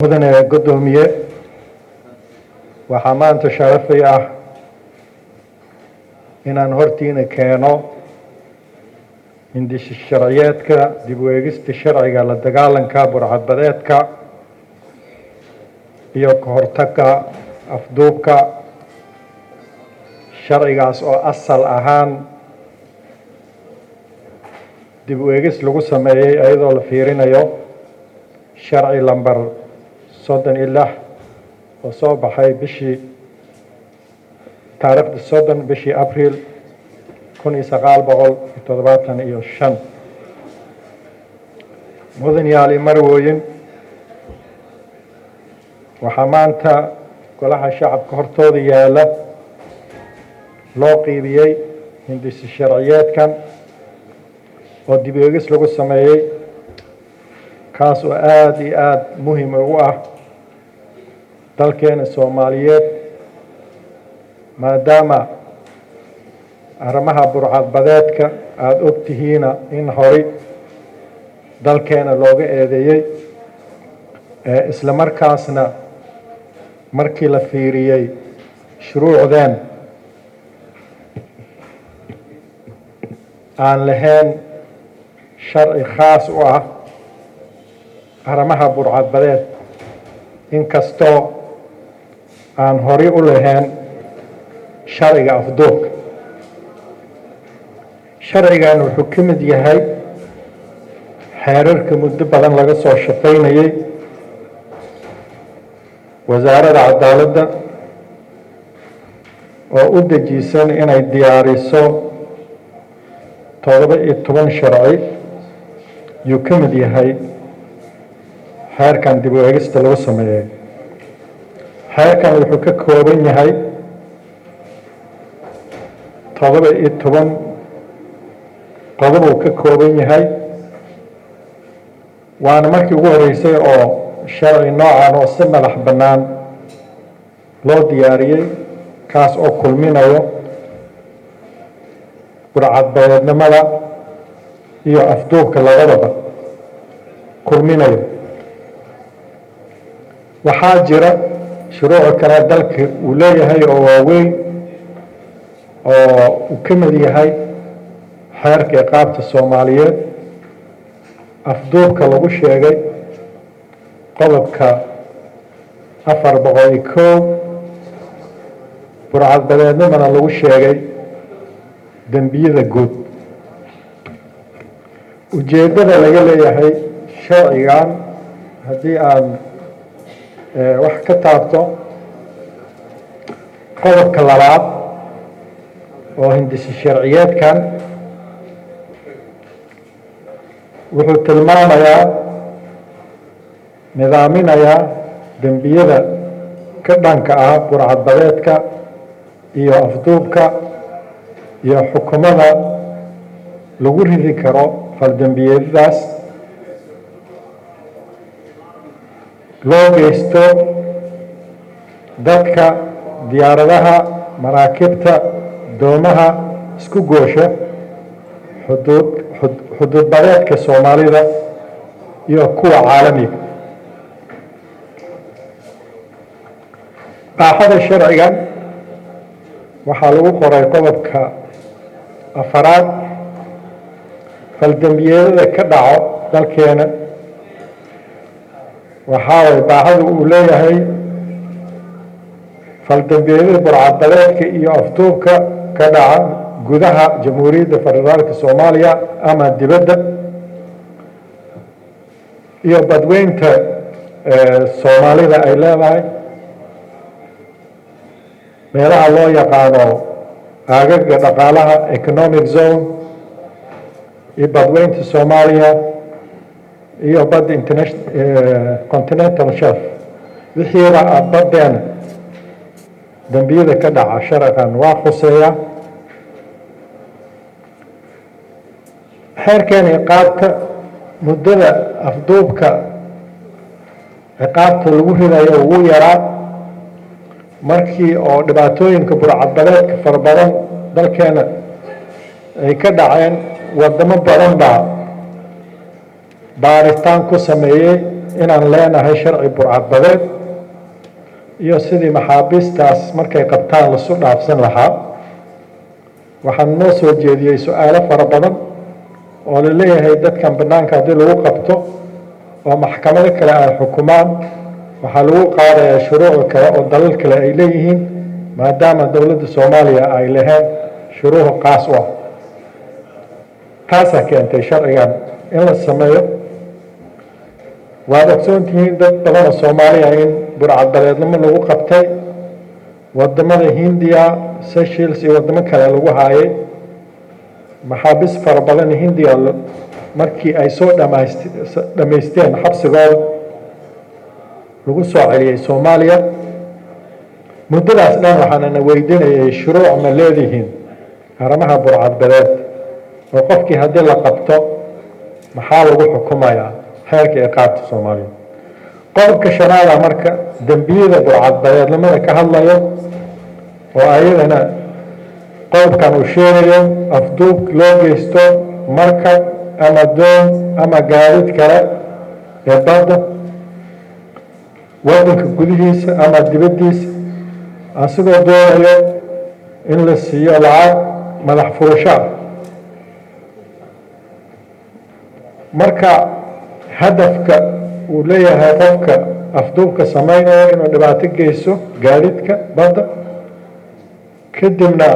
Mudane guddoomiye, waxaa maanta sharafay ah inaan hortiina keeno hindis sharciyeedka dib u eegista sharciga la dagaalanka burcadbadeedka iyo ka hortagga afduubka. Sharcigaas oo asal ahaan dib u eegis lagu sameeyey iyadoo la fiirinayo sharci lambar 36 oo soo baxay bishii taariikhda 30 bishii Abriil 1975. Mudanayaal iyo marwooyin, waxaa maanta Golaha Shacabka hortooda yaala loo qiibiyey hindisi sharciyeedkan oo dib eegis lagu sameeyey, kaas oo aada iyo aada muhiim ugu ah dalkeena Soomaaliyeed, maadaama arrimaha burcadbadeedka aada og tihiina in hori dalkeena looga eedeeyey, isla markaasna markii la fiiriyey shuruucdeen aan lahayn sharci khaas u ah arrimaha burcadbadeed, inkastoo aan hori u lahayn sharciga afduubka. Sharcigan wuxuu ka mid yahay xeerarka muddo badan laga soo shaqaynayey Wasaaradda Cadaaladda oo u dejisan inay diyaariso 17 sharci yuu ka mid yahay xeerkan dib u eegista lagu sameeyey. Xeerkan wuxuu ka kooban yahay 17 qodob uu ka kooban yahay, waana markii ugu horeysay oo sharci noocan oo si madax bannaan loo diyaariyey, kaas oo kulminayo burcadbadeednimada iyo afduubka labadaba kulminayo. Waxaa jira shuruuco kale dalka uu leeyahay oo waaweyn oo uu ka mid yahay xeerka ciqaabta Soomaaliyeed, afduubka lagu sheegay qodobka 401, burcadbadeednimana lagu sheegay dembiyada guud. Ujeeddada laga leeyahay sharcigan haddii aan wax ka taabto, qodobka labaad oo hindisi sharciyeedkan wuxuu tilmaamayaa, nidaaminayaa dembiyada ka dhanka ah burcadbadeedka iyo afduubka iyo xukumada lagu ridi karo faldembiyeedyadaas loo geysto dadka, diyaaradaha, maraakiibta, doomaha isku goosha xuduud xuduudbadeedka Soomaalida iyo kuwa caalamiga. Baaxada sharcigan waxaa lagu qoray qodobka afaraad. Faldembiyeedada ka dhaco dalkeena waxaa way baaxada uu leeyahay faldembiyeedada burcadbadeedka iyo afduubka ka dhaca gudaha Jamhuuriyadda Federaalka Soomaaliya ama dibadda iyo badweynta Soomaalida ay leedahay, meelaha loo yaqaano aagaga dhaqaalaha, economic zone, iyo badweynta Soomaaliya iyo badda international continental shelf, wixiiba baddeena dembiyada ka dhaca sharcigan waa khuseeya. Xeerkeena ciqaabta muddada afduubka ciqaabta lagu ridayo ugu yaraa markii oo dhibaatooyinka burcadbadeedka fara badan dalkeena ay ka dhaceen, wadamo badan baa baaritaan ku sameeyey Inaan leenahay sharci burcadbadeed iyo sidii maxaabiistaas markay qabtaan lasu dhaafsan lahaa. Waxaan noo soo jeediyey su-aalo fara badan oo la leeyahay dadkan bannaanka haddii lagu qabto oo maxkamado kale ay xukumaan, waxaa lagu qaadayaa shuruucda kale oo dalal kale ay leeyihiin, maadaama dowladda Soomaaliya ay lahayn shuruuc qaas u ah. Taasaa keentay sharcigan in la sameeyo. Waad ogsoon tihiin dad badan oo Soomaaliya in burcadbadeednimo lagu qabtay wadamada Hindiya, Seychelles iyo wadamo kale lagu haayay. Maxaabiis fara badan Hindiya markii ay soo dhamaysteen xabsigooda lagu soo celiyey Soomaaliya. Muddadaas dhan waxaanana weydiinayay: shuruuc ma leedihiin arrimaha burcadbadeed, oo qofkii haddii la qabto maxaa lagu xukumayaa xeerka ciqaabta Soomaaliya? Qodobka shanaada marka dembiyada burcadbadeednimada ka hadlayo, oo ayadana qodobkan uu sheegayo afduub loo geysto markab ama doon ama gaadiid kale ee badda, waddanka gudihiisa ama dibaddiisa, asigoo doonayo in la siiyo lacag madax furasho ah. Marka hadafka uu leeyahay qofka afduubka sameynayo inuu dhibaato geysto gaadiidka badda, kadibna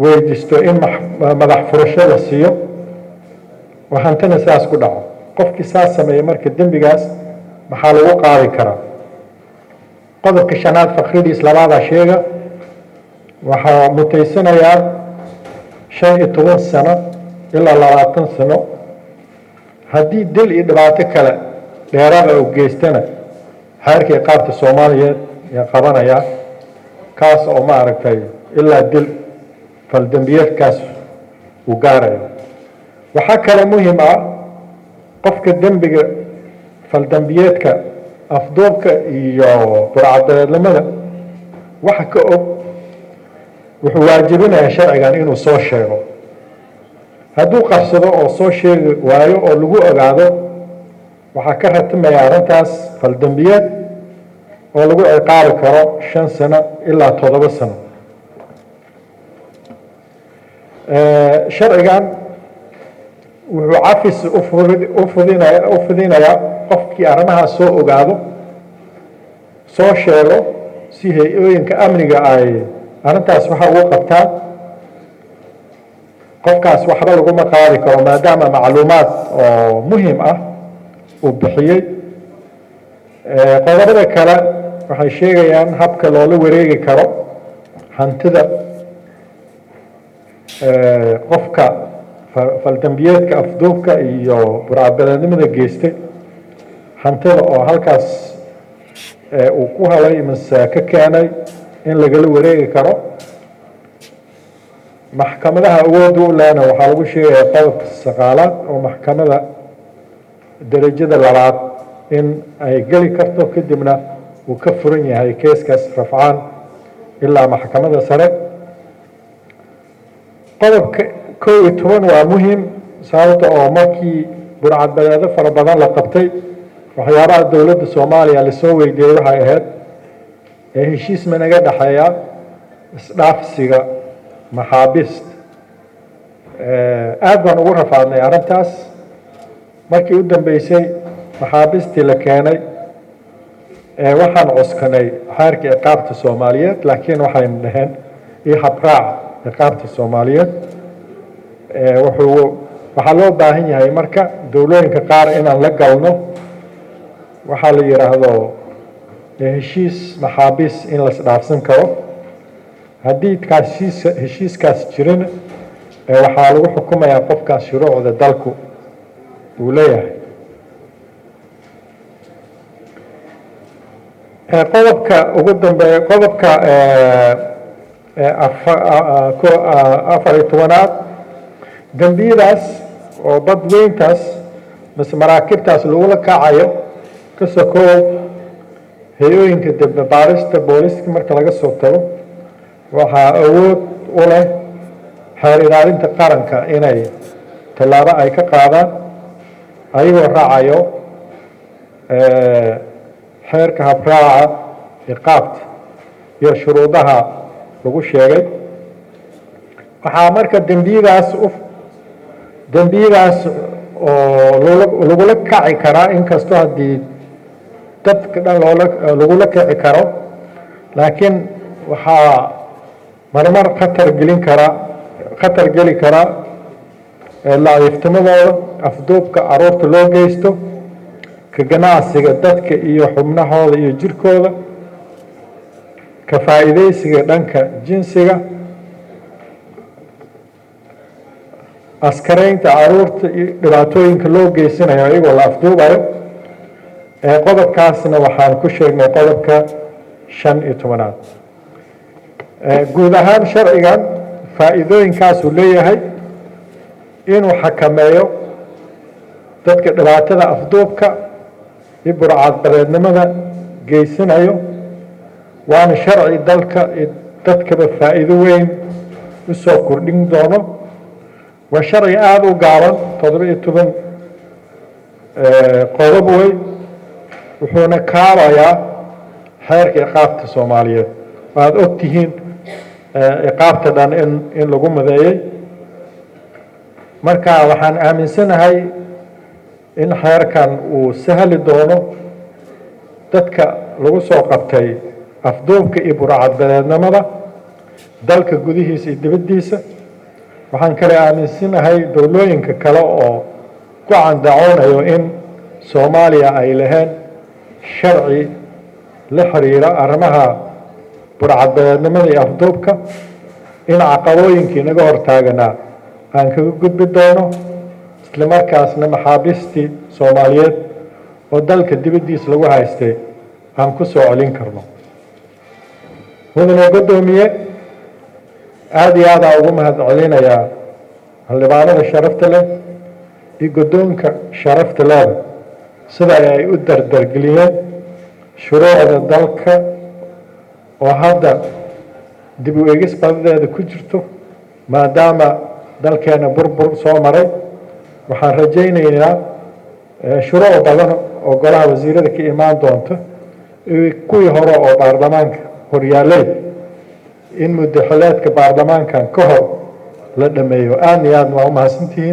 weydiisto in madax furasho la siiyo oo hantina saas ku dhaco. Qofkii saas sameeyey marka dembigaas maxaa lagu qaadi karaa? Qodobka shanaad faqridiis labaadaa sheega: waxaa mutaysanayaa 15 sano ilaa 20 sano. Haddii dil iyo dhibaato kale dheeraada u geystana, xeerka ciqaabta Soomaaliyeed ayaa qabanaya kaas, oo ma aragtay ilaa dil faldembiyeedkaas uu gaarayo. Waxaa kaloo muhiim ah, qofka dembiga faldembiyeedka afduubka iyo burcadbadeednimada waxa ka og, wuxuu waajibinayaa sharcigan inuu soo sheego. Hadduu qabsado oo soo sheegi waayo oo lagu ogaado, waxaa ka ratimaya arrintaas faldembiyeed oo lagu ciqaabi karo 5 sano ilaa 7 sano. Sharcigan wuxuu cafis u fudinayaa qofkii arrimahaas soo ogaado, soo sheego, si hay-ooyinka amniga ay arrintaas waxa ugu qabtaan. Qofkaas waxba laguma qaadi karo, maadaama macluumaad oo muhiim ah uu bixiyey. Qodobada kale waxay sheegayaan habka loola wareegi karo hantida qofka faldambiyeedka afduubka iyo burcadbadeednimada geystay, hantida oo halkaas uu ku helay mise ka keenay in lagala wareegi karo. Maxkamadaha awoodda u lehna waxaa lagu sheegayaa qodobka sagaalaad, oo maxkamada derajada labaad in ay geli karto, kadibna uu ka furan yahay keeskaas rafcaan ilaa maxkamadda sare. Qodobka 11 waa muhiim, sababta oo markii burcadbadeedo fara badan la qabtay, waxyaabaha dowladda Soomaaliya lasoo weydiiyey waxay ahayd ee heshiis ma naga dhexeeya isdhaafsiga maxaabiista. Aad baan ugu rafaadnay arrintaas. Markii u dambeysay maxaabiistii la keenay, waxaan cuskanay xeerka ciqaabta Soomaaliyeed, laakiin waxaynu dhaheen iyo habraaca ciqaabta Soomaaliyeed. Wuxuu waxaa loo baahan yahay marka dowlooyinka qaar inaan la galno waxaa la yidhaahdo heshiis maxaabiis in la isdhaafsan karo. Haddii kaas heshiiskaas jirin, waxaa lagu xukumayaa qofkaas shuruucda dalku uu leeyahay. Qodobka ugu dambeeya, qodobka 14aad, dembiyadaas oo badweyntaas mise maraakiibtaas lagula kacayo ka sokow, hay-ooyinka dembi baarista booliska marka laga soo tago, waxaa awood u leh xeer ilaalinta qaranka inay tallaabo ay ka qaadaan ayagoo raacayo Xeerka Habraaca Ciqaabta iyo shuruudaha lagu sheegay. Waxaa marka dembiyadaas oo lagula kaci karaa, inkastoo haddii dadka dhan loola lagula kici karo, laakiin waxaa marmar khatar gelin karaa, khatar geli karaa laciiftimadooda, afduubka caruurta loo geysto, ka ganacsiga dadka iyo xubnahooda iyo jirkooda, ka faa'iidaysiga dhanka jinsiga, askaraynta caruurta iyo dhibaatooyinka loo geysanayo iyagoo la afduubayo. Qodobkaasna waxaan ku sheegnay qodobka 15aad. Guud ahaan sharcigan faa'iidooyinkaasuu leeyahay: inuu xakameeyo dadka dhibaatada afduubka iyo burcadbadeednimada geysanayo, waana sharci dalka iyo dadkaba faa'iido weyn u soo kordhin doono. Waa sharci aada u gaaban, 17 qodob wey, wuxuuna kaabayaa Xeerka Ciqaabta Soomaaliyeed. Waad og tihiin ciqaabta dhan in lagu madeeyey. Marka waxaan aaminsanahay in xeerkan uu sahli doono dadka lagu soo qabtay afduubka iyo burcadbadeednimada dalka gudihiisa iyo dibaddiisa. Waxaan kale aaminsanahay dowlooyinka kale oo ku candacoonayo in Soomaaliya ay laheen sharci la xiriira arrimaha burcadbadeednimada iyo afduubka, in caqabooyinkii naga hortaaganaa aan kaga gudbi doono, isla markaasna maxaabiistii Soomaaliyeed oo dalka dibaddiisa lagu haystay aan ku soo celin karno. Mudane guddoomiye, aada iyo aadaa ugu mahad celinayaa xildhibaanada sharafta leh iyo guddoonka sharafta lehba sida ay u dardargeliyeen shuruucda dalka oo hadda dib u eegis badadeeda ku jirto, maadaama dalkeena burbur soo maray. Waxaan rajaynaynaa shuruuc badan oo golaha wasiirada ka imaan doonta iyo kuwii hore oo baarlamaanka horyaalay in muddo xileedka baarlamaankan ka hor la dhameeyo. Aadna iyo aadna waa u mahadsantihiin.